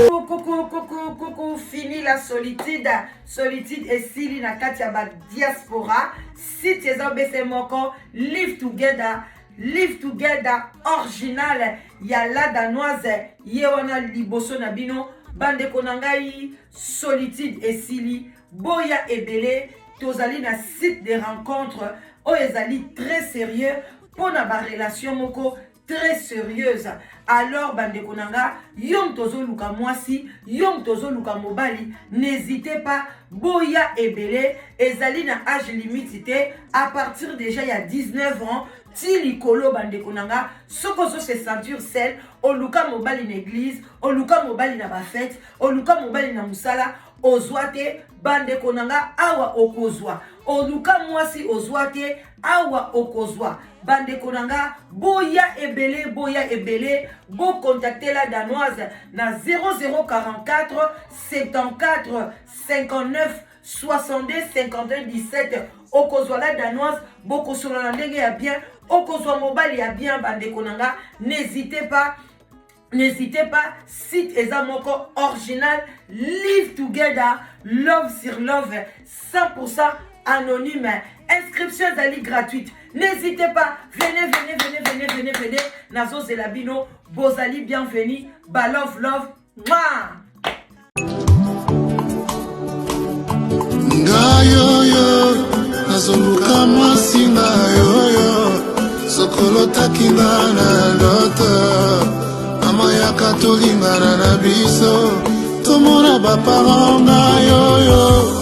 Coucou, coucou, coucou, fini la solitude. Solitude esili na kati ya ba diaspora. Site eza bese moko, live together. Live together original ya la danoise ye wana liboso na bino bandeko na ngai solitude esili boya ebele tozali na site de rencontre oyo ezali très sérieux mpo na barelation moko très sérieuse. Alors bandeko na nga, yo moto ozoluka mwasi, yo moto ozoluka mobali, n'hésitez pas, boya ebele. Ezali na age limite te, à partir déjà ya 19 ans ti likolo. Bandeko na nga, soki ozo se sentir seul, oluka mobali na église, oluka mobali na bafete, oluka mobali na mosala, ozwa te, bandeko na nga, awa okozwa. Oluka mwasi, ozwa te, awa okozwa. Bandeko na nga, boya ebele, boya ebele. Bocontacte la danoise na 0044 74 59 62 51 17. Okozwa la danoise, bokosolola na ndenge ya bien, okozwa mobali ya bien. Bandeko na nga, n'hésitez pas, n'hésitez pas. Site eza moko original, live together, love sur love, 100% anonyme. Inscription ezali gratuite. N'hésitez pas, venez, venez, venez, venez, venez, venez. Nazozela bino, bozali bienvenue. Ba love love. Mwah! Ngai oyo nazoluka mwasi, ngai oyo sokolotaki nga na ndoto, mama yaka tolingana na biso, tomona baparent. Ngai oyo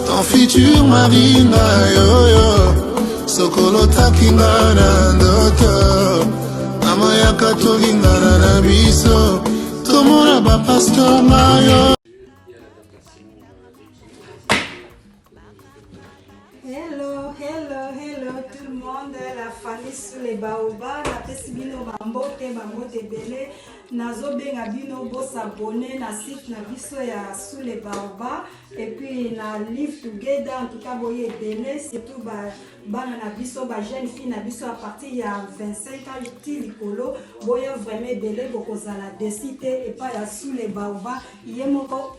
ton futur mari, ngai oyo sokolotaki nga na ndoto, mama yaka tolingana na biso, tomona bapasteur. Ngai oyo. Hello, hello, hello tout le monde, la famille sous les baobabs, napesi bino bambote, bambote ebele. Nazobenga bino bos'abonner na site na biso ya sous les baobabs et puis na Live Together. En tout cas, boye ebele, surtout ba bana na biso, ba jeune fille na biso à partir ya 25 ans ti likolo. Boya vraiment ebele, bokozala déçus te epai ya sous les baobabs, ye moko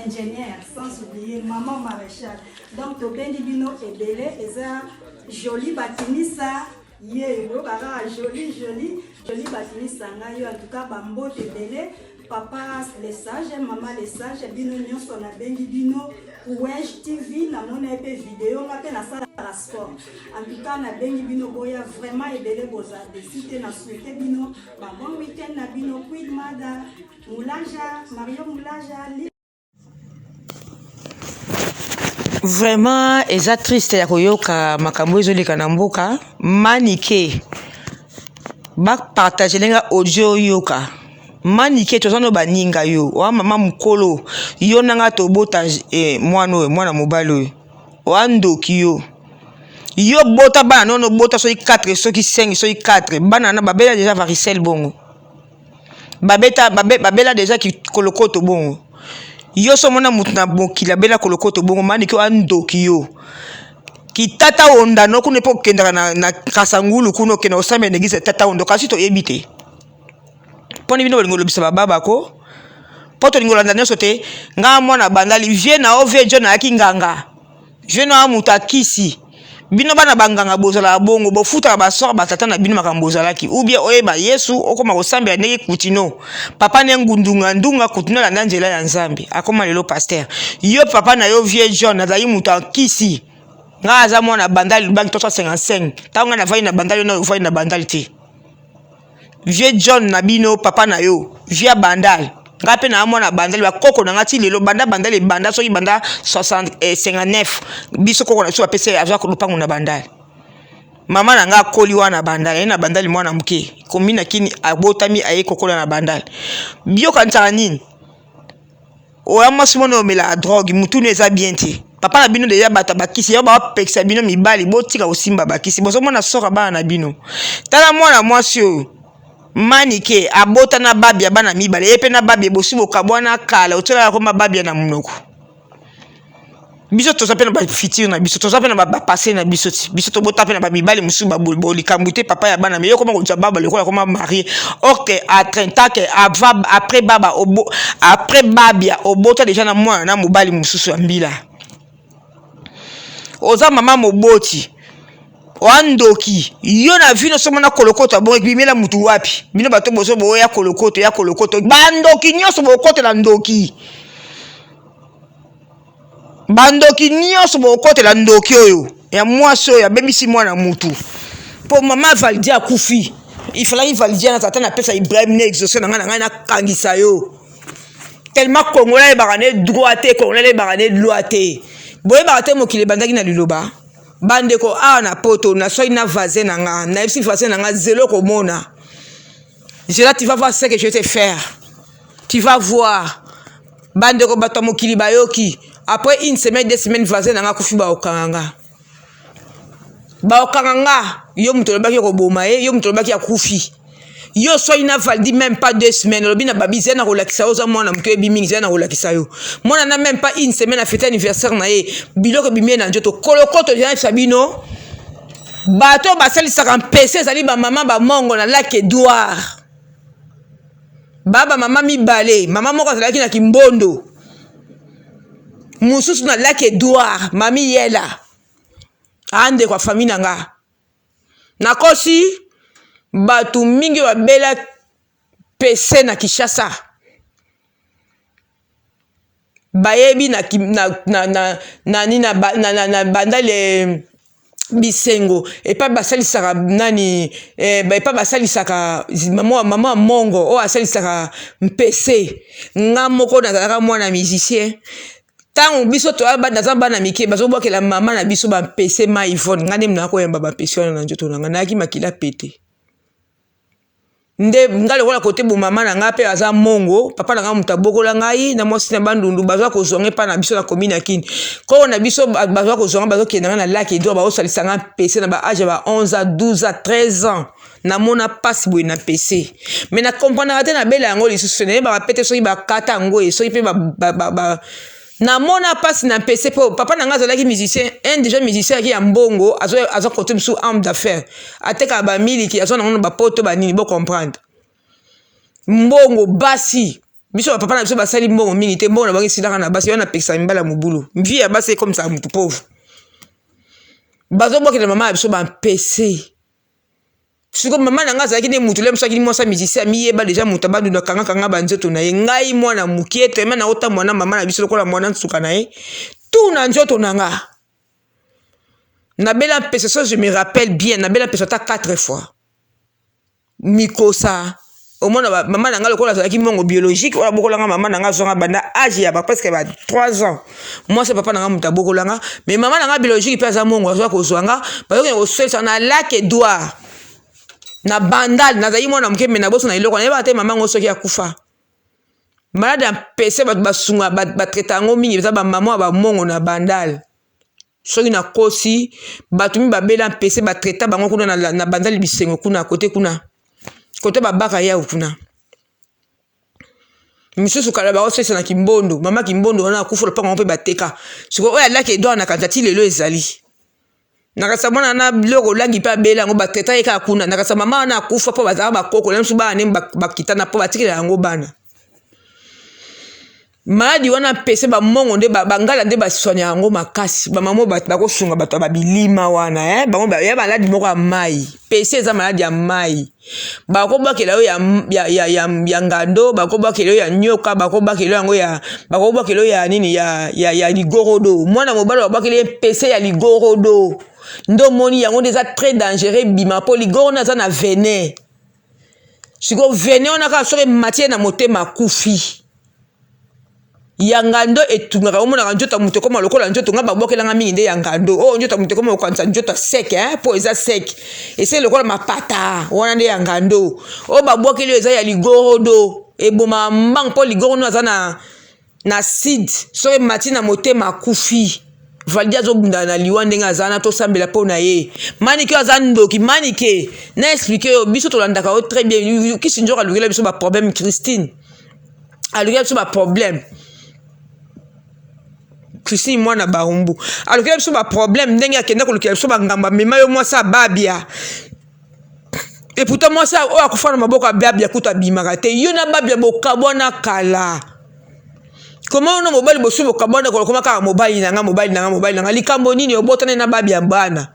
ingénieur, sans oublier maman maréchal. Donc tobendi bino ebele. Eza Joli Batinisa, ye oyoka kaka Joli, Joli, Joli Batinisa. Ngai yo, en tout cas, bambote ebele. Papa le sage, mama le sage, bino nyonso nabengi bino. Wej TV, namoni ye mpe video, nga mpe nasalaka sport. En tout cas, nabengi bino, boya vraiment ebele, bozala déçus te. Na souhaite bino ba bon week-end na bino. Queen Mada Moulaja, Mario Moulaja. Vraiment eza triste ya koyoka makambo ezoleka na mboka. Manike, bapartage ndenge audio oyoka. Manike, toza no baninga. Yo oa mama mokolo, yo nanga tobota mwana oyo, mwana mobali oyo oa ndoki. Yo bota bana nono, bota soki 4, soki 5, soki 4 bana na babela déjà varicelle bongo, babeta babela déjà kolokoto bongo. Yo so omona motu na mokili abela kolokoto bongo. Manike, oa ndoki. Yo kitata ondano kuna mpo okendaka na Kasangulu kuna, okenda kosambela na église ya tata Ondo. Kasi toyebi te mpona bino bolingo olobisa bababako mpo tolingi olanda nyonso te. Nga mwana Bandali, vieux na o vieux John ayaki nganga, vieux na moto akisi bino bana banganga. Bozalaka bongo, bofutaka basor batata na bino makambo bozalaki. Ou bien oyeba Yesu, okoma kosambela ndenge Kutino papa ne ngundunga ndunga. Kutino alanda nzela ya Nzambe, akoma lelo pasteur. Yo papa na yo vieux John azalaki moto akisi. Ngai aza mwana Bandali, Lubangi 355. Ntango ngai navandi na Bandali, yo na ovandi na Bandali te. Vieux John na bino, papa na yo vieux Bandal, ngai mpe na mwana Bandali. Bakoko na ngai ti lelo banda Bandali ebanda, soki banda 59, biso koko na biso bapesa, azwa lopango na Bandali. Mama na ngai akoli wana Bandali, aye na Bandali mwana moke, komi na Kini, abotami, aye kokola na Bandali. Biokanisaka nini? Oya mwasi mwana omelaka drogue, mutunu eza bien te. Papa na bino déjà bato ya bakisi, yo bapekisa bino mibali, botika kosimba bakisi. Bozomona soka bana na bino. Tala mwana mwasi oyo. Manike abota na Babia bana mibale, ye pe na Babia bosi bokabwana kala, otiela akoma Babia na monoko. Biso toza pe na ba futur na biso, toza pe na ba passe na biso ti. Biso tobota pe na ba mibali mosusu ba likambo te papa ya bana, mais yo okoma kozwa baba lokola akoma marie. Or que à 30 ans que avant après baba obo, après Babia obota dejà na mwana na mobali mosusu ya mbila. Oza mama moboti. Oa ndoki yo na vie nyonso mona kolokoto abongo ebimela mutu wapi bino bato bozo boya kolokoto ya kolokoto bandoki nyonso bokotela ndoki bandoki nyonso bokotela ndoki oyo ya mwasi oyo abebisi mwana mutu mpo mama valdi akufi ifalaki valdi ana tata napesa ibrahim ne exauce na ngai na ngai nakangisa yo tellement congolais ayebaka ne droit te congolais ayebaka ne loi te boyebaka te mokili ebandaki na liloba Bandeko awa na poto naswaki na voisin na nga nayebisi voisin na nga zelo okomona zela tu vas voir ce que je vais te faire tu vas voir bandeko bato ya mokili bayoki après une semaine deux semaines voisin na nga akufi baokanga nga baokanga nga yo moto olobaki okoboma ye yo moto olobaki akufi yo oswaki na valdi meme pas deux semaines olobi na babi zela nakolakisa yo oza mwana moke oyebi mingi zela nakolakisa yo mwana na meme pas une semaine afete anniversaire na ye biloko ebimi ye na nzoto kolokoto nayebisa bino bato oyo basalisaka mpese ezali bamama bamongo na lake edouard ba bamama mibale mama moko azalaki na kimbondo mosusu na lake edouard mami yela andeko ya famille na nga Nakosi? Batu mingi oyo babela pese na Kinshasa bayebi na na na nani na na na bandal bisengo epai basalisaka nani epai basalisaka mama mama mongo oyo asalisaka mpese nga moko nazalaka mwana musicien Tango biso toya naza bana mike bazobwakela mama na biso ba mpese ma Yvonne ngai nde naya koyamba ba mpese wana na nzoto na ngai nayaki makila pete nde ngai lokola kote bo mama na ngai mpe aza mongo papa na ngai moto abokola ngai na mwasi na bandundu bazwa kozwa ngai epai na biso na commune ya Kin koko na biso bazwa kozwa ngai bazokende ngai na lac Edouard bazosalisa ngai mpese na ba age ya ba 11 ans 12 ans 13 ans namona mpasi boye na pese me na comprenaka te nabela yango lisusu nayebaka pe te soki bakata yango ye soki mpe namona mpasi na pese mpo papa na ngai azalaki musicien un déjà musicien ayaki ya mbongo aza kote mosusu homme d'affaires atekaka bamiliki aza nango na bapoto banini bo comprendre mbongo basi biso bapapa na biso basali mbongo mingi te mbongo na bango esilaka na basi wana apekisaka mibali ya mobulu vie ya basi ekomisaka motu pauvre bazobwakela mama ya biso bampese Sikoyo mama na ngai azalaki nde mutu lem soki mwasi ya musicien amiyeba deja mutu abandundu akanga kanga ba nzoto na ye ngai mwana mukie tellement naotambola na mama na biso lokola mwana nsuka na ye tout na nzoto na nga nabela mpese so je me rappelle bien nabela mpese ata 4 fois mikosa omona mama na ngai lokola azalaki mongo biologique oyo abokola nga mama na ngai azwanga banda age ya ba presque ba 3 ans mwasi ya papa na ngai moto abokola nga mais mama na ngai biologique mpe aza mongo azwa kozwa nga bazokende kosolisa na lac Edouard na bandal nazali mwana moke me naboso na eloko nayebaka te mama yango soki akufa malade ya mpese bato basunga batraita yango mingi eza bamama ya bamongo na bandal soki nakosi bato mi babela mpese batraita bango kuna na, na bandal bisengo kuna kote kuna kote babaka yao kuna misusu kala baosalisa na kimbondo mama kimbondo wana akufa lopango yango mpe bateka sikoyo oyo alaki edouard na kanisa ti lelo ezali nakasa mwana na biloko olangi mpe abela yango batraita ye kaka kuna nakasa mama wana akufa mpo bazalaka bakoko na biso bana nde bakitana mpo batikela yango bana Maladi wana mpese bamongo nde bangala nde baswanya yango makasi bamamo bato bakosunga bato ya babilima wana eh? bango ya maladi moko ya mai pese eza maladi ya mai bakobwakela yo ya, ya, ya, ya, ya ngando bakobwakela yo ya nyoka bakobwakela yo yango ya bakobwakela yo ya nini ya, ya, ya ligorodo mwana mobali babwakeli ye mpese ya ligorodo nde omoni yango nde eza très dangereux ebima mpo ligorodo aza na venin sikoyo venin wana kaka soki emati ye na motema akufi ya ngando etungaka omonaka nzoto ya moto ekoma lokola nzoto ngai babwakelanga mingi nde ya ngando oyo oh, nzoto ya moto ekoma kokanisa nzoto ya sec eh, mpo eza sec esali lokola mapata wana nde ya ngando oyo babwakeli oyo eza ya ligorodo ebomaka mbangu mpo ligorodo aza na na acide soki emati na motema akufi. Valdi azobundana na liwa ndenge aza wana, tosambela mpo na ye. Manike aza ndoki, Manike na explike yo, biso tolandaka yo très bien. Kisi nzoka alukela biso ba problème, Christine alukela biso ba problème. Christine mwana barumbu alukela biso ba problème ndenge akenda kolukela biso bangambo, amema yo mwasi ababia et pourtant mwasi oyo akufa na maboko ya babia kutu abimaka te. Yo na babia bokabwana kala. Koma ono mobali bosi bokabwana kolokoma kaka mobali na nga, mobali na nga, mobali na nga. Likambo nini obotana na babia bana?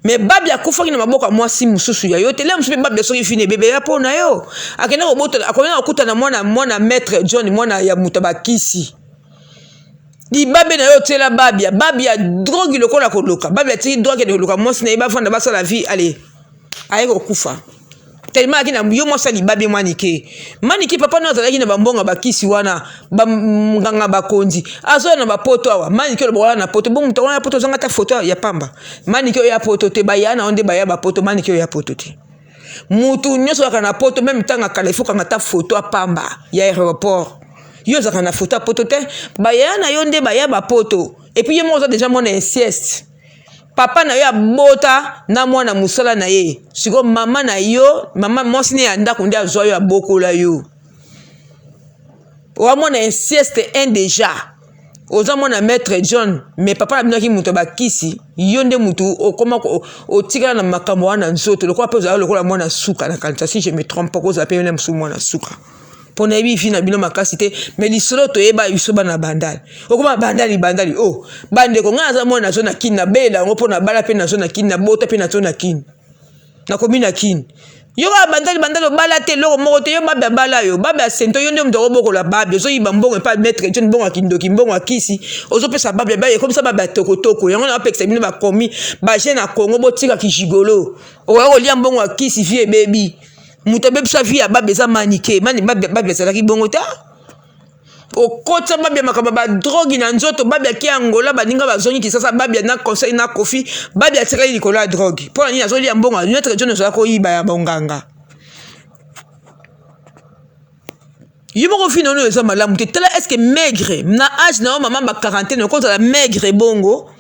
Me babia akufaki na maboko ya mwasi mosusu ya yo te. Lelo mosusu mpe babia soki fini ebebe ya mpo na yo. Akenda kobotana, akenda kokutana mwana mwana maître John, mwana ya moto ya bakisi. Libabe na yo otiela babia, babia drogue lokola koloka. Babia atiki drogue akende koluka mwasi na ye bafanda basala vie, allez. Aye kokufa. Tellement ayaki na yo mwasi ya libabe manike. Manike papa no azalaki na bambongo bakisi wana, ba nganga bakonzi. Azoya na bapoto awa. Manike oloba wana na poto. Bon moto wana poto ozanga ta photo ya pamba. Manike oya poto te, baya na onde baya ba poto, manike oya poto te. Mutu nyonso kaka na poto meme tanga kala il faut kanga ta photo ya pamba ya aéroport. Yo ozalaka na photo ya poto te, baya na yo nde baya ba poto. Et puis ye moko oza déjà mwana inceste. Papa na yo abota na mwana mosala na ye. Sikoyo mama na yo, mama mwasi ne ya ndako nde azwa yo abokola yo. Oza mwana inceste un déjà. Oza mwana maître John, mais papa na bino aki moto ya bakisi, yo nde moto okoma otikala na makambo wana na nzoto lokola pe ozala lokola mwana suka na kanisa si je me trompe pas kozala pe na mosusu mwana suka. Mpo nayebi vie na bino makasi te, mais lisolo toyeba biso bana bandali. Okoma bandali bandali oh bandeko ngai naza mwana nazo na kin nabelela yango mpo nabala mpe nazo na kin nabota mpe nazo na kin nakomi na kin yo kaka bandali bandali obala te eloko moko te yo babe abala yo babe asento yo nde moto akobokola babe ozoyiba mbongo epai maître John mbongo ya kindoki mbongo ya kisi ozopesa babe babe ekomisa babe ya tokotoko yango na bapekisa bino bakomi bajeune ya Congo botika kijigolo okoya kolia mbongo ya kisi vie ebebi moto abebisa vie ya babe eza manike mani babe babe azalaki bongo te okotisa babia makambo ya badrogi na nzoto babia ke angola baninga bazongi kisasa babia na conseil na kofi babia atikali likolo ya drogue mpo na nini azolia mbongo notre john ozala koyiba ya bonganga yo moko fino oyo eza malamu te tala est ce que maigre na age na yo mama ba quarantaine okozala maigre bongo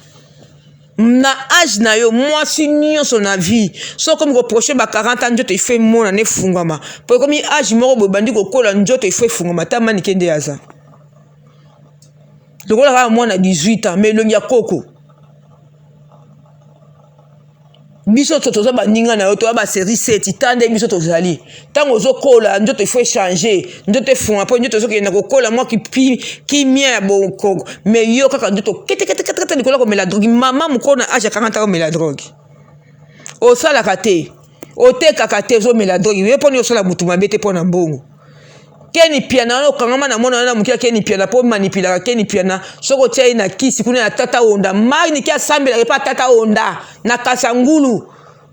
na age na yo mwasi nyonso na vie soki okomi koproche ba 40 ans nzoto ifo emonana efungwama po ekomi age moko boye obandi kokola nzoto ifo efungwama ata manike nde aza lokola kaka mwana 18 ans mais elongi ya koko biso to toza baninga na yo toya ba série 7 ta nde biso tozali ntango ozokola nzoto ifo echange nzoto efunga mpo nzoto ezokende kokola mwa kimia ya bokoko mais yo kaka nzoto keteketekete likolo ya komela drogue mama mokolo na age akanga ntango omela drogue osalaka te otekaka te ozomela drogue yo mponi osala motu mabe te mpo na mbongo Keni Piana wana okangama na mwana wana moke ya Keni Piana mpo manipulaka Keni Piana soki otia ye na kisi kuna ya tata Honda Manike asambelaka epa tata Honda na Kasangulu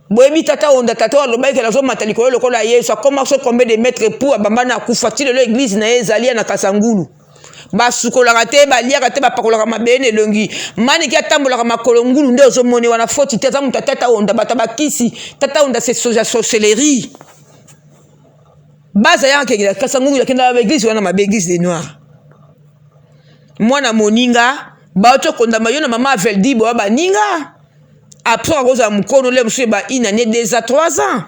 boyebi tata Honda tata oyo alobaki ke nazomata likolo lokola Yesu akoma so combien de mètre pour abamba na akufa ti lelo eglise na ye ezali ya na Kasangulu basukolaka te baliaka te bapakolaka mabele na elongi manike atambolaka makolo ngulu nde ozomoni wana foti te aza moto ya tata Honda bato ya bakisi tata Honda c'est sorcellerie baza yaka kekela kasangungu yakenda ba eglise wana mabe eglise de noir mwana moninga bauti okondama yo na mama aveldi boya baninga après akozala mokono le mosusu ba une année deux à trois ans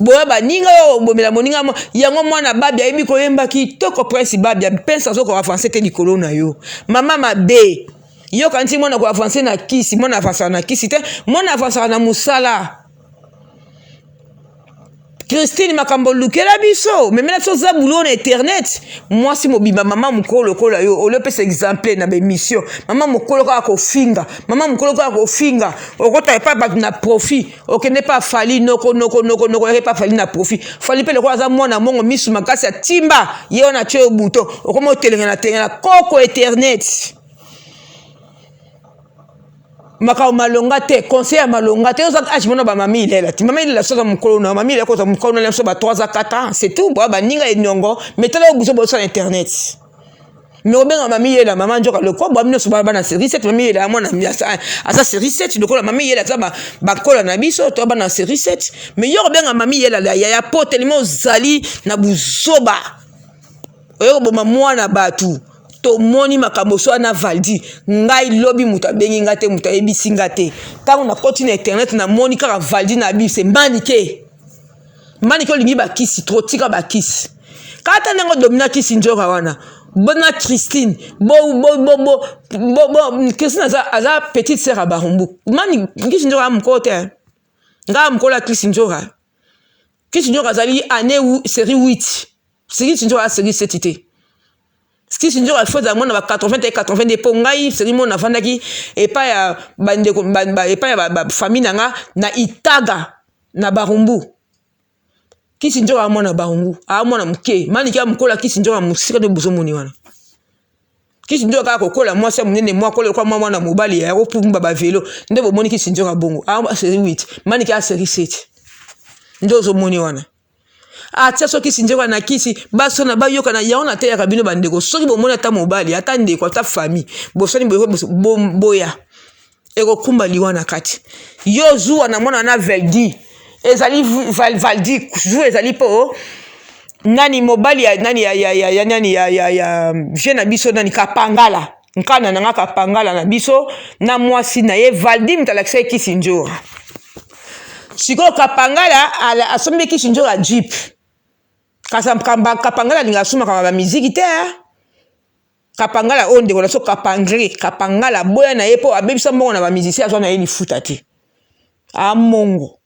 boya baninga oyo obomela moninga yango mwana babi ayebi koyemba kitoko prince babia prince azoko avance te likolo na yo mama mabe yo kanisi mwana ko avance na kisi mwana avansaka na kisi te mwana avansaka na mosala Christine makambo olukela biso memela biso zabulu na internet mwasi mobimba mama mokolo lokola yo olio opesa exemple na baemission mama mokolo kaka kofinga mama mokolo kaka kofinga okota epa bato na profit okende epa fali noko noko noko noko yaka epa fali na profit fali mpe lokola aza mwana mongo misu makasi atimba ye wana atye yo buto okoma otelengana telengana koko internet makambo malonga te conseil ya malonga te oza age mona ba mami ilela ti mami ilela soza mokolo na mami ilela koza mokolo na biso ba 3 à 4 ans c'est tout boya baninga eniongo mais tala oyo biso bosala internet mais obenga mami yela mama njoka lokola boya nyonso bana bana série 7 mami yela mwana aza série 7 lokola mami yela aza bakola na biso to bana série 7 mais yo obenga mami yela ya yaya po telema ozali na buzoba oyo koboma mwana bato. Tomoni makambo so wana Valdi. Ngai lobi moto abengi ngai te, moto ayebisi ngai te. Ntango nakoti na internet namoni kaka Valdi na bise Manike. Manike olingi bakisi trop, tika bakisi. Kata ndenge odomina kisi nzoka wana. Bona Christine, bo bo bo bo bo, bo Christine aza aza petite sœur ya Barumbu. Mani kisi nzoka mokolo te. Ngai mokolo ya kisi nzoka. Kisi nzoka azali année série 8. Série nzoka série 7 te. Kisi nzoka faut ezala mwana ba 80 et 82 mpo ngai série moko nafandaki epai ya bandeko epai ya ba famille na nga na Itaga na Barumbu. Kisi nzoka ya mwana Barumbu, a mwana moke, maniki ya mokola kisi nzoka mosika nde bozomoni wana. Kisi nzoka kaka kokola mwasi ya monene mwa kola kwa mwa mwana mobali ya kopumba ba velo nde bomoni kisi nzoka bongo. A série 8, maniki ya série 7. Nde ozomoni wana. Atia soki kisi nzoka na kisi basona bayokana yango nateyaka bino bandeko soki bomoni ata mobali ata ndeko ata famille bosani boya ekokumba liwa na kati yo zuwa na mwana na Valdi ezali Valdi zuwa ezali mpo nani mobali ya nani ya ya ya ya nani ya ya ya vie na biso nani kapangala nkana na nga kapangala na biso na mwasi na ye Valdi moto alakisa ye kisi nzora sikoyo kapangala asombi kisi nzora jeep kasi kapangala alingaka asomaka bamiziki te. Kapangala oyo ndeko na biso kapangre kapangala aboya na ye mpo abebisa mbongo na bamusicien azwa na ye lifuta te amongo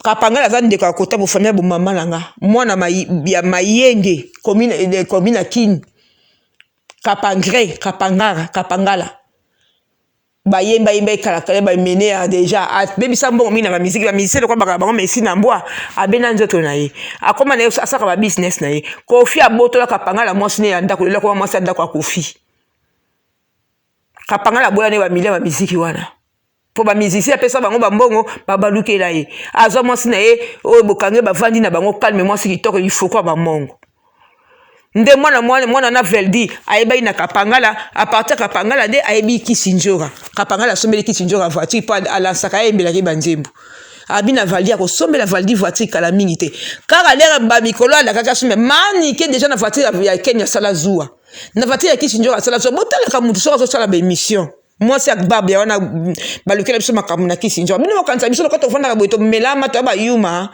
kapangala aza ndeko ya kota bofamia bomama na nga mwana ya mayenge commune commune ya kin kapangre kapangara kapangala Bayemba yemba ye kala kala ba mene ya deja abebisa mbongo mingi na ba musique ba musicien lokola bakala bango messi na mbwa abenda nzoto na ye akoma na ye asaka ba business na ye Koffi abotola kapangala mwasi ne ya ndako lelo akoma mwasi ya ndako ya Koffi kapangala aboya ne ba millions ba musique wana po ba musicien apesa bango ba mbongo babalukela ye azwa mwasi na ye oyo bokange bavandi na bango calme mwasi kitoko ifoko ya ba mongo Nde mwana mwana mwana na Veldi ayebaki na Kapangala, a partir ya Kapangala nde ayebi Kisindjora. Kapangala asombeli Kisindjora voiture po alansaka ye ayembelaka ye ba nzembo. Abi na Valdi akosombela Valdi voiture kala mingi te. Kaka lere ba mikolo alakaki asombe Manike dejà na voiture ya Kenya asala zuwa. Na voiture ya Kisindjora asala zuwa. Botalaka mutu soki azosala ba emission. Mwasi ya gbab ya wana balukela biso makambo na kisi nzoka. Bino bokanisa biso lokola tofandaka boye tomelama toya bayuma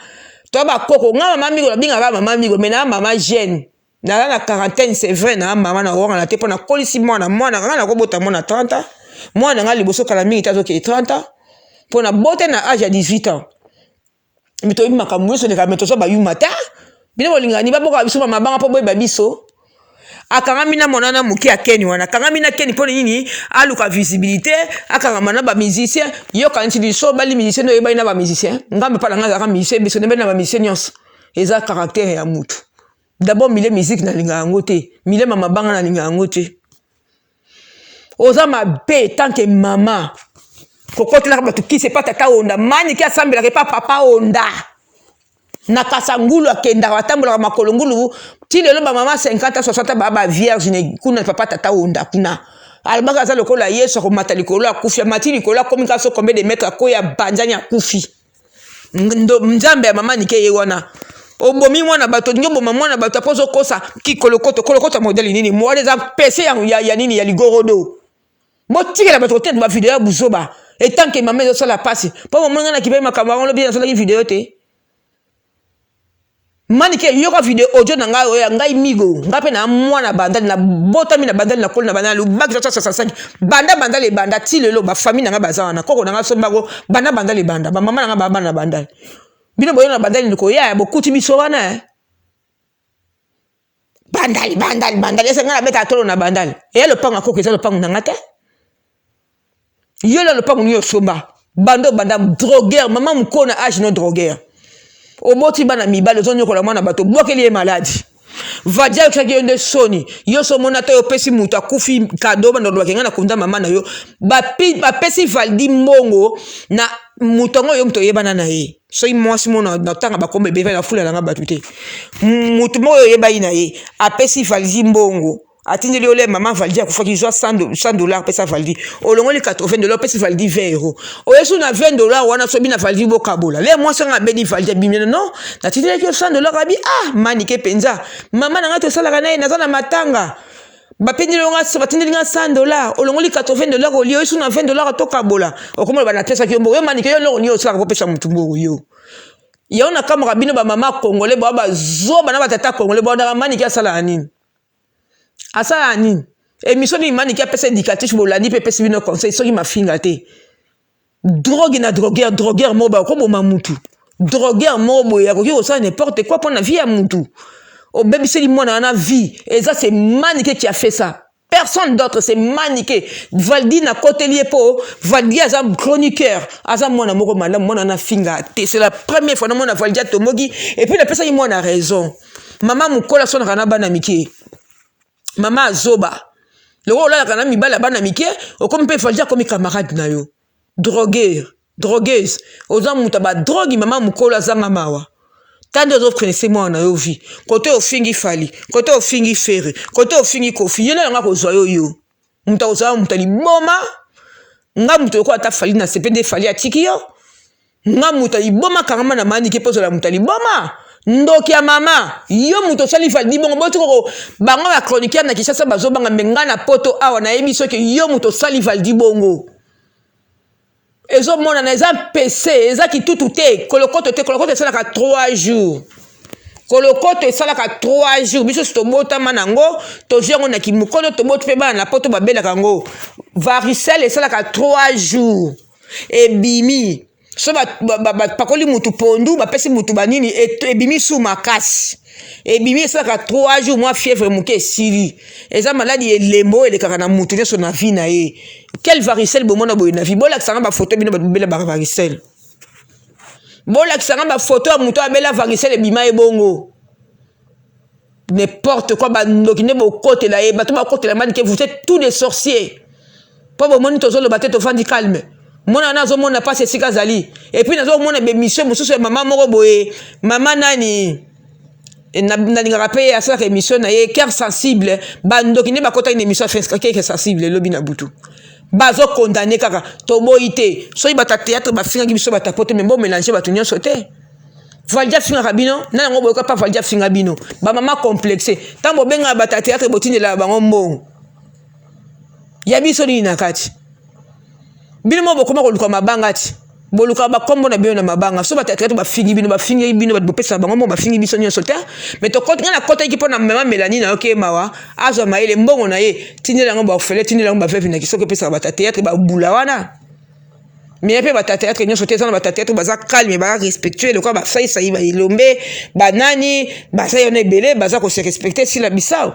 toya bakoko. Nga mama Migo nabengaka mama Migo mais naa mama jeune. Naza na quarantaine c'est vrai naa mama na wangana te mpo nakolisi mwana mwana nga nakobota mwana 30 ans. Mwana nga liboso kala mingi te azokende 30 ans mpo nabota na age ya 18 ans. Mais toyebi makambo nyonso eleka mais toza bayuma te. Bino bolingaka nini baboka biso ba mabanga mpo boyeba biso. Akangami na mwana na moke ya Ken wana akangami na Ken mpo nini aluka visibilité akangama na ba musicien yo kanisi liso obali musicien nde oyebani na ba musicien ngambe mpa na ngai azalaka musicien biso nde na ba musicien nyonso eza caractère ya mutu d'abord milieu musique nalinga yango te milieu ma mabanga nalinga yango te oza mabe tant que mama kokotelaka bato kisi epa tata onda manike asambelaka epa papa onda na kasangulu akendaka batambolaka makolo ngulu ti lelo bamama 50 60 baa ba vierge kuna papa tata onda kuna alobaka aza lokola yesu akomata likolo akufi amati likolo akomi kaka so combien de mètre akoya abanzani akufi nzambe ya mama nike ye wana obomi mwana bato olingi oboma mwana bato apo ozokosa kikolokoto kolokoto ya modele nini mwana eza pese ya, ya, ya nini ya ligorodo botikela bato kotinda bavideo ya buzoba etanke mama ezosala mpasi mpo bomoni ngai na kibali makambo yango lobi nasalaki video te Manike yoka video audio na ngai oyo ya ngai migo ngai mpe na mwana bandali na botami na bandali na koli na bandali lubaki 65 banda bandali ebanda ti lelo ba famille na ngai baza wana koko na ngai sombako banda bandali ebanda ba mama na ngai ba bana na bandali bino boyo na bandali ndiko ya bokuti biso wana eh. Bandali bandali bandali ese ngai nabetaka tolo na bandali eya lopango ya koko eza lopango na ngai te yo na lopango nini osomba banda obanda droguer mama mokolo na age no droguer oboti bana mibali ozonyokola mwana bato obwakeli ye maladi vadia ayokisaki yo nde soni yo so omoni ata yo opesi moto akufi kado banda olobaki ngai nakunda mama na yo bapesi valdi mbongo na moto yango yo moto oyebana na ye soki mwasi moko natanga bakombo ebele nafula nanga bato te moto moko oyo oyebaki na ye apesi valdi mbongo atindeli yo le mama valdi akufaki zwa 100 dollar pesa valdi olongoli 80 dollar opesi valdi 20 euro oyesu na 20 dollar wana sobi na valdi bokabola le mwasi anga abedi valdi abimi non natindelaki yo 100 dollar abi ah manike mpenza mama na ngai tosalaka na ye naza na matanga. Bapindeli nga batindeli nga 100 dollars, olongoli 80 dollars olie oyesu na 20 dollars tokabola. Okomona ba napesaki yo mbongo. Yo Manike yo eloko nini osalaka kopesa mutu mbongo yo. Yango nakamwaka bino ba mama congolais ba bazoba na ba tata congolais ba Manike asalaka nini? Asalaka nini? Emission nini Manike apesa éducatif bolandi mpe epesi bino conseil soki mafinga te. Drogue na drogueur, drogueur moko boye akoboma mutu. Drogueur moko boye akoki kosala n'importe quoi mpo na vie ya mutu. Obebiseli mwana wana vie. Eza c'est Manike qui a fait ça. Personne d'autre, c'est Manike. Valdi na koteli ye po Valdi aza chroniqueur, aza mwana moko malamu, mwana na finga te. C'est la première fois namona Valdi atomboki et puis napesaki mwana raison. Mama mukolo aswanaka na bana mike. Mama azoba. Lokola olalaka na mibali ya bana mike, okomi mpe Valdi akomi camarade na yo. Drogueur, drogueuse, oza moto ya ba drogue, mama mukolo azanga mawa. Tande ozo prense mwana na yo vie. Kote ofingi Fally, kote ofingi Ferre, kote ofingi Koffi, ye na yanga kozwa yo yo. Moto akozwa yo moto liboma. Nga moto lokola ata Fally na sepe nde Fally atiki yo. Nga moto liboma kangama na Manike mpo ozala moto liboma. Ndoki ya mama, yo moto osali Valdi bongo boti koko bango ba chroniqueur na Kinshasa bazobanga me nga na poto awa nayebi soki yo moto osali Valdi bongo. Ezomonana eza pese eza kitutu te kolokoto te kolokoto esalaka 3 jours kolokoto esalaka 3 jours biso si tobotama na yango tozwi yango na kimokolo toboti mpe bana na poto babelaka yango varicelle esalaka 3 jours ebimi so bapakoli mutu pondu bapesi mutu banini ebimi su makasi ebimi esalaka 3 jours mwa fièvre moke esili eza maladi elembo oyo elekaka na mutu nyonso na vie na ye quelle varicelle bomona boye na vie bolakisa nga bafoto bino bato bobela ba varicelle bolakisa nga bafoto ya moto abela varicelle ebima ye bongo n'importe quoi bandoki nde bokotela ye bato bakotela Manike vous êtes tous des sorciers mpo bomoni tozoloba te tofandi calme mwana wana azomona mpasi esika azali et puis nazomona bemission mosusu ya mama moko boye mama nani nalingaka mpe ye asalaka émission na ye cœur sensible bandoki nde bakotaki na émission ya cœur sensible elobi na butu bazokondane kaka toboyi te soki bato ya théâtre bafingaki biso bato ya poto me bomélange bato nyonso te. Valdi afingaka bino na yango boyoka pa Valdi afinga bino ba mama complexe ntango bobengaka bato ya théâtre botindelaka bango mbongo ya biso nini na kati bino moko bokoma koluka mabanga ti bolukaka bakombo na bino na mabanga so bato ya théâtre bafingi bino bafingi bino bato bopesaka bango mbongo bafingi biso nyonso te me tokoti ngai nakotaki mpo na mama Melanie nayoki ye mawa azwa mayele mbongo na ye tindela yango baorphelin tindela yango baveuve na soki opesaka bato ya théâtre babula wana mais mpe bato ya théâtre nyonso te eza na bato ya théâtre baza calme baza respectueux lokola basaisai baelombe banani baza yana ebele baza kose respecte sila bisao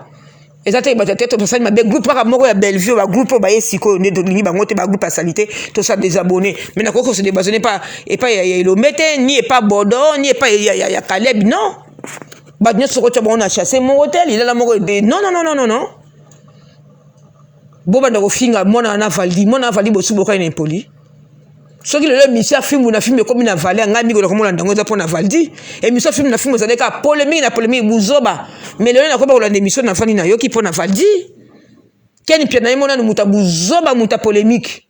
eza te bato ya théâtre basali mabe groupe kaka moko ya Bellevue bagroupe oyo baye sikoyo nde tolingi bango te bagroupe ya sali te tosa désabonné mais nakoki kose désabonné pa epai ya Elombe te ni epa Bodo ni epai ya Caleb non bato nyonso kotia bango na chasse moko te lilala moko non non non non non bobanda kofinga mwana wana Valdi mwana wana Valdi bosu bokani na impoli soki lelo émission ya fimbu na fimbu ekomi na valeur ngai mingi nakomona yango eza mpo na Valdi émission ya fimbu na fimbu ezali kaka polémique na polémique buzoba mais lelo nakoba kolanda émission nafandi nayoki mpo na Valdi Ken Pia na ye monani moto ya buzoba moto ya polémique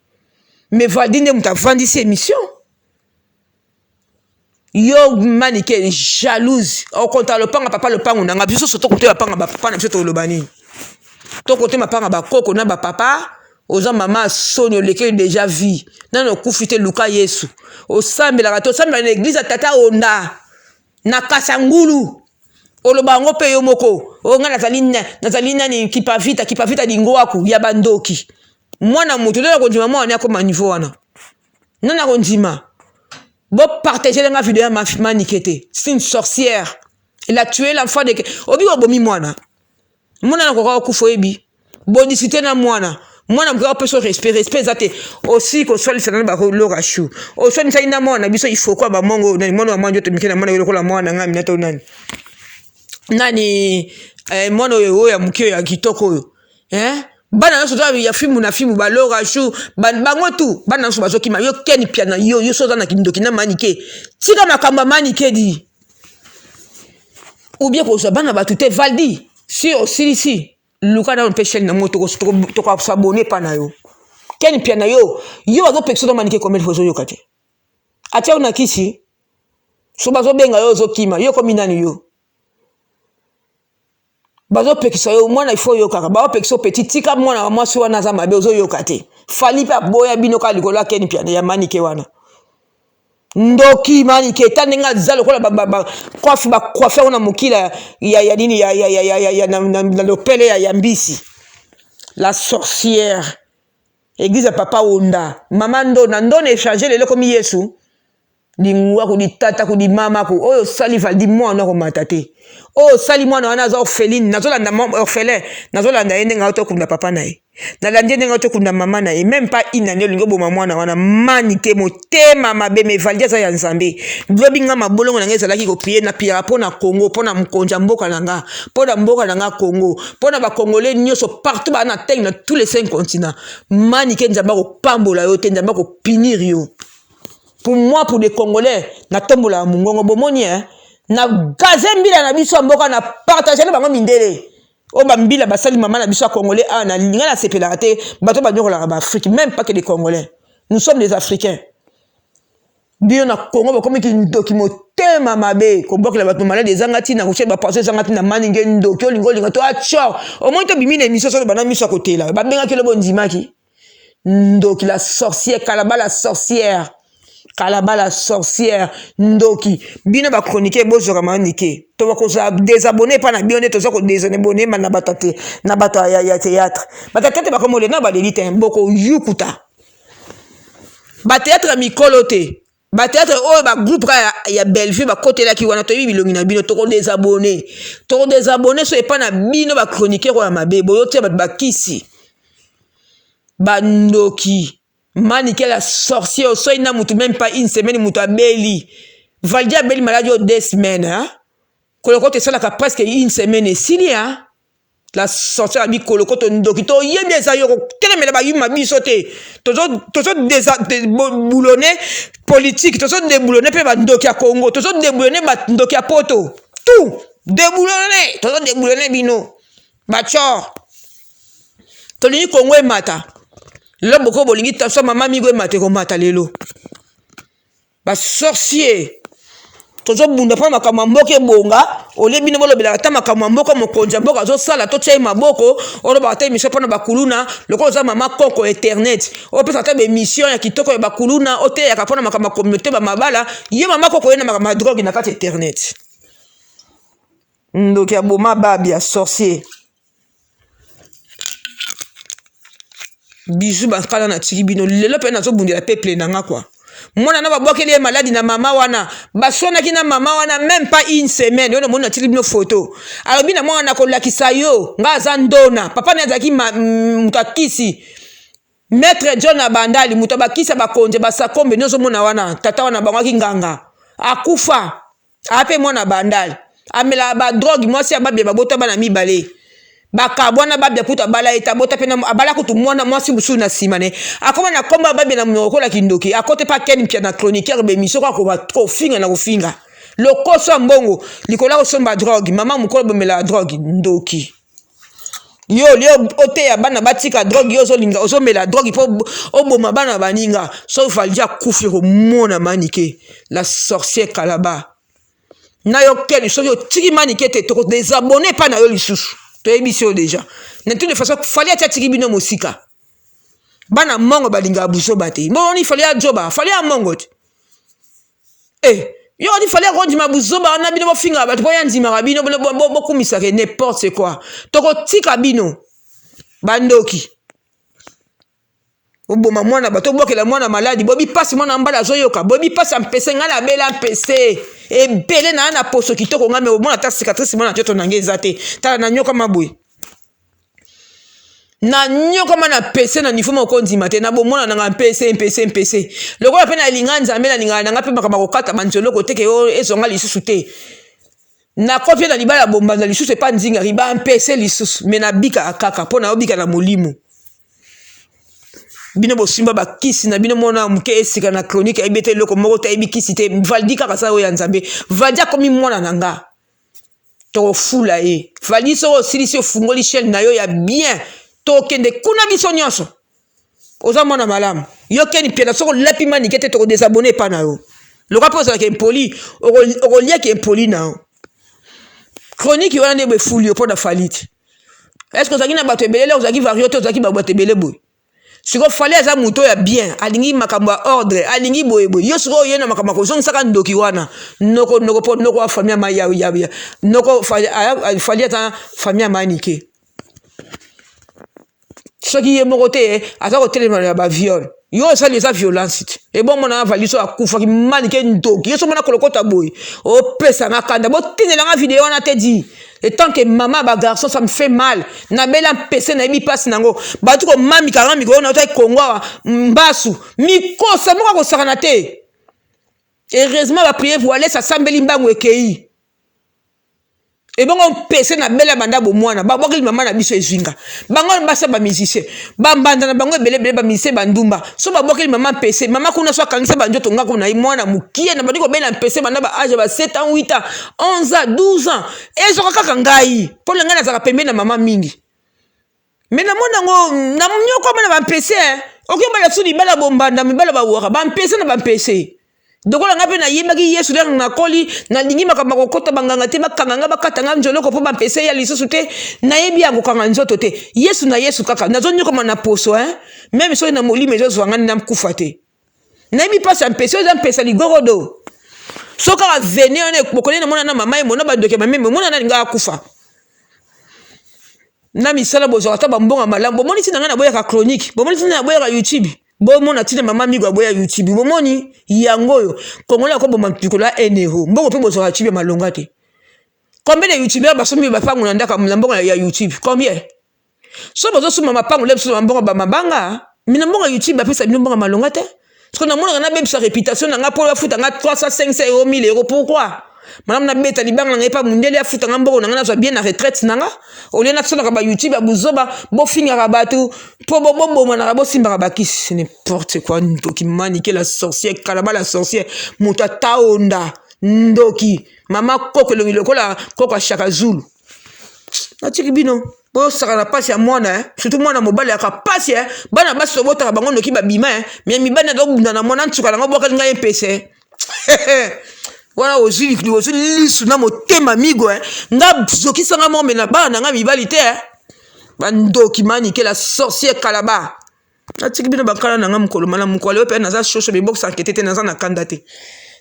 mais Valdi nde moto avandisi émission yo Manike jalouse okonta lopanga papa lopango na nga biso so tokote mapanga bapapa na biso toloba nini tokote mapanga bakoko na bapapa oza mama soni olekeli déjà vie nano okufi te luka Yesu osambelaka te osambelaka na église ya tata onda na Kasangulu oloba yango mpe yo moko oyo ngai nazali nazali nani kipavita kipavita lingwaku ya bandoki mwana moto nde nakondima mwana akoma niveau wana nde nakondima bopartage nga video ya Manike te c'est une sorcière elle a tué l'enfant de obi obomi mwana mwana nakoka okufa oyebi bondisi te na mwana mwana mokoka opesa respect respect eza te osi koswalisa nani balora shu oswalisaki na mwana na biso ifoko bamongo nani mwana wa mwana nzoto mike na mwana oyo lokola mwana ngai minato nani nani eh, mwana oyo oyo ya moke oyo ya kitoko oyo eh? bana nyonso toza ya fimu na fimu balora shu bango tu bana nyonso bazokima yo Ken Pia na yo yo so oza na kindoki na Manike tika makambo ya Manike di ou bien kozwa bana bato te Valdi si osilisi luka nano mpe chaîne nango tokosabone epa na yo Ken Pia na yo yo bazopekisa na Manike combien de fois ozoyoka te atia yo na kisi so bazobenga yo ozokima yo komi nani yo. Bazopekisa yo mwana, il faut oyokaka. Baopekisa yo petit, tika mwana wa mwasi wana aza mabe, ozoyoka te. Fally mpe aboya bino kaka likolo ya Ken Mpiana ya Manike wana. Ndoki Manike, ta ndenge aza lokola bacoiffe, bacoiffe yango na mokila ya nini ya na lopele ya mbisi. La sorcière, église ya papa Onda, mama Ndona. Ndona échange lelo ekomi Yesu lingwaku litata kudi mama ku oyo osali Valdi mwana akomata te. Oyo osali mwana wana aza orpheline, nazolanda orphelin, nazolanda ye ndenge aotokunda papa na ye, nalandi ye ndenge aotokunda mama na ye. Même pas une année olingi oboma mwana wana. Manike motema mabe. Me Valdi aza ya Nzambe. Lobi nga mabolongo na ngai ezalaki koprier na piaka mpo na Congo, mpo na mokonzi ya mboka na nga, mpo na mboka na nga Congo, mpo na Bacongolais nyonso partout baa na tenge na tous les cinq continents. Manike, Nzambe akopambola yo te, Nzambe akopunir yo. Pour moi, pour les Congolais, natombolaka mongongo. Bomoni eh? Na gaze mbila na biso ya mboka, na partage na bango mindele oyo bambila basali mama na biso ya Congolais awa. Na ngai nasepelaka te bato banyokolaka baAfrique, même pas que des Congolais, nous sommes des Africains. Bino na Congo bakomi kindoki, motema mabe, kobwakela bato maladi ezanga ntina, kotia bapoison ezanga ntina. Maninge ndoki, olinga olinga to acor omoi tobimi na émission solo bana miso ya kotela babengaki lobo ondimaki. Ndoki, la sorcière Kalaba, la sorcière Kalaba, la sorcière ndoki. Bino bachroniqueur bozwaka Manike, to bakozala désabonné epa na bino nde toza kodésabonné na bato te, na bato ya théâtre. Bato ya théâtre bakomole na baleli te, bokoyukuta bathéâtre ya mikolo te, bathéâtre oyo bagroupe kaka ya Bellevue bakotelaki wana. Toyebi bilongi na bino. Tokodésabonner, tokodésabonner so epa na bino bachroniqueur oyo ya mabe, boyotia bato bakisi, bandoki. Manike la sorcière, osoi na mutu même pas une semaine, mutu abeli. Valdi abeli maladi oyo 2 semaines, hein? Kolokoto esalaka presque une semaine esili, hein? La sorcière abi kolokoto ndoki, toyebi eza yo kotelemela bayuma biso te. Tozodéboulonner politique, tozodéboulonner mpe bandoki ya Congo, tozodéboulonner bandoki ya Poto, tout déboulonner, tozodéboulonner bino bacor. Tolingi Kongo emata lelo, boko bolingi taso mama migo emata, ekomata lelo. Basorcier, tozobunda mpo makambo ya mboka ebonga. Olie bino bolobelaka ata makambo ya mboka, mokonzi ya mboka azosala, totia ye maboko. Olobaka ata émission mpona bakuluna, lokola oza mama koko internet, opesa ata baémission ya kitoko ya bakuluna, oteyaka mpona makambo ya communauté, bamabala. Ye mama koko ye na makambo ya drogue na kati internet. Ndoki ya boma babi ya sorcier. Bizu bakala natiki bino lelo mpe nazobundela peuple na nga kwa mwana na babwakeli ye maladi na mama wana, baswanaki na mama wana même pas une semaine. Oyo namoni natili bino foto, alobi na mwana nakolakisa yo nga aza ndona. Papa ne azalaki moto akisi, maître John Abandali, moto abakisi ya bakonzi basakombe nyonso. Omona wana tata wana bango aki nganga, akufa ape mwana Bandali amelaka badrogue. Mwasi ya Babia, babota bana mibale, bakabwana. Babia kutu abala ye te, abota mpe abala kutu mwana mwasi mosusu na nsima ne akoma na kombo ya Babia na monoko lokola kindoki. Akote mpe akeni mpia na chroniqueur bémission kaka kofinga na kofinga, lokoso ya mbongo likolo ya kosomba drogue. Mama mokolo bomelaka drogue, ndoki yo. Olie oteya bana batika drogue, yo ozolinga ozomela drogue mpo oboma bana baninga. Soki Valdi akufi, komona Manike la sorcière Kalaba na yo keni. Soki otiki Manike te, tokodésabonner epai na yo lisusu. Toyebisi yo déjà. Na toute façon, Fally ati atiki bino mosika. Bana mongo balingaka buzoba te. Mboni Fally ajoba, Fally ya mongo te. Eh, yo odi Fally akondima buzoba wana, bino bofingaka bato mpo ya ndimaka bino bokumisaka n'importe quoi. Tokotika bino bandoki, oboma mwana bato, obwakela mwana maladi. Boyebi mpasi mwana mbala azoyoka, boyebi mpasi ya mpese. Ngai nabela mpese ebele na na poso kitoko ngai, me omona ata cicatrice mwana nzoto na ngai eza te. Tala, nanyokama boye, nanyokama na pese na niveau moko ondima te. Na bomona nanga mpese, mpese, mpese lokola mpe nalinga Nzambe, nalingaka nanga mpe makambo kokata banzoloko te ke ezwanga lisusu te. Nakopi na libala bombanda lisusu epa nzingari bampese lisusu, me nabikaka kaka mpo nayobika na molimo. Bino bosimba bakisi na bino, mwana moke esika na chronique ayebi ete eloko moko te, ayebi kisi te. Valdi kaka aza oyo ya Nzambe. Valdi akomi mwana na nga, tokofula ye. Valdi, soki osilisi, ofungoli chaîne na yo ya bien, tokende kuna biso nyonso. Oza mwana malamu yo keni piana. Soki olapi Manike te, tokodésabonner epa na yo. Loka mpe ozalaka impoli, okoliaki impoli na yo. Chronique wana nde befuli yo mpo na Fally te. Est ce que ozalaki na bato ebele le ozalaki vario te, ozalaki bato ebele boye? Sikoyo Fally aza moto ya bien, alingi makambo ya ordre, alingi boye boye. Yo sikoyo oye na makambo ya kozongisaka ndoki wana, noko noko, mpo noko ya famille ya ya ya noko Fally aza famille ya Manike. Soki ye moko te aza kotelema ya baviol, yo osali eza violence te. Ebongo na vali so akufaki, Manike ndoki. Yo so mona kolokota boye, opesanga kanda. Botindelanga video wana te. Di en tant que mama bagarçon, ça me fait mal. Nabela mpese, nayebi mpasi nango. Batu komamikanga mikolo na otaki Kongo awa, mbasu mikosa moko akosakana te. Heureusement baprier voiles, asambeli, mbangu ekei. Ebongo mpese na bela banda bomwana, babwakeli mama na biso ezwinga bango. Basa bamusicien, bambanda na bango ebele ebele, bamusicien bandumba. So babwakeli mama mpese, mama kuna so akangisa banzoto. Ngako na ye mwana mokie na bandi kobela mpese banda ba âge ba 7 ans, 8 ans, 11 ans, 12 ans. Ezoka kaka ngai mpo na ngai nazalaka pembeni na mama mingi. Me namoni yango na nyokoma na bampese. Okobala su libala bombanda, mibala bawaka bampese na bampese. Lokola ngai mpe nayebaki Yesu ndenge nakoli, nalingi makambo ya kokɔta banganga te, bakanga nga, bakata nga nzoloko mpo bampese ya lisusu te. Nayebi ya kokanga nzoto te. Yesu na Yesu kaka nazonyokoma na poso, hein? Même soki na molimo ezozwa ngai, nakufa te. Nayebi mpasi ya mpese. Oyo eza mpesa ligorodo. So kaka vene wana bokoli, namona na mama ye mona bandoki ya mameme, omona nani ngai akufa na misala. Bozwaka ata bambongo malamu. Bomoni ntina ngai naboyaka chronique, bomoni ntina naboyaka YouTube, bomona ntina mama Migo aboya YouTube. Bomoni yango oyo Kongola akoboma likolo ya 1 euro. Mbongo mpe bozwaka YouTube ya malonga te. Combien de youtubeur basombi bapango na ndako na mbongo ya YouTube? Combien? So bozosomba mapango le biso na mbongo bamabanga, me na mbongo ya YouTube bapesa bino mbongo ya malonga te. Parce que namonaka nabebisa réputation na nga mpo bafuta nga 300, 500 euro, 1000 euro. Pourquoi? Malamu nabeta libanga na ngai mpa mundele, afuta nga mbongo na ngai, nazwa bien na retraite na nga, olie nasalaka bayoutube ya buzoba, bofingaka bato mpo bobomanaka, bosimbaka bakisi. N'importe quoi. Ndoki Manike la sorcière, Kalaba la sorcière, moto ataonda ndoki, mama koko elongi lokola koko ashaka zulu. Natiki bino bosaka na mpasi ya mwana, eh? Surtout mwana mobali yaka mpasi, eh? Bana basi tobotaka bango noki babima, eh? Me mibali nazobunda na mwana nsuka nango bwakali ngai mpese wana. Ozwi lisu na motema Migo, eh? Nga zokisanga moko me na bana na nga mibali te, eh? Bandoki Manike la sorcière, Kalaba. Natiki bino bakala na nga mokolo malamu. Mokolo oyo mpe naza shosho bebokisa nkete te, naza na kanda te,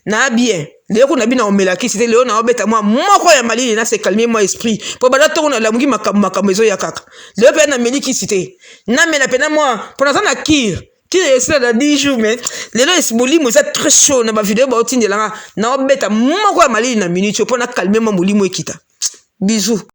na bien. Lelo kuna bino omela kisi te. Lelo naobeta mwa moko ya malili na se calme mwa esprit, mpo banda ntongo nalamuki, makambo makambo ezoya kaka. Lelo mpe nameli kisi te, namela mpena mwa mpo naza na cure. Cure esila na 10 jours, mais lelo molimo eza très chaud na bavideo baotindelanga. Naobeta moko ya malili na minute mpo na calme mwa molimo ekita. Bisous.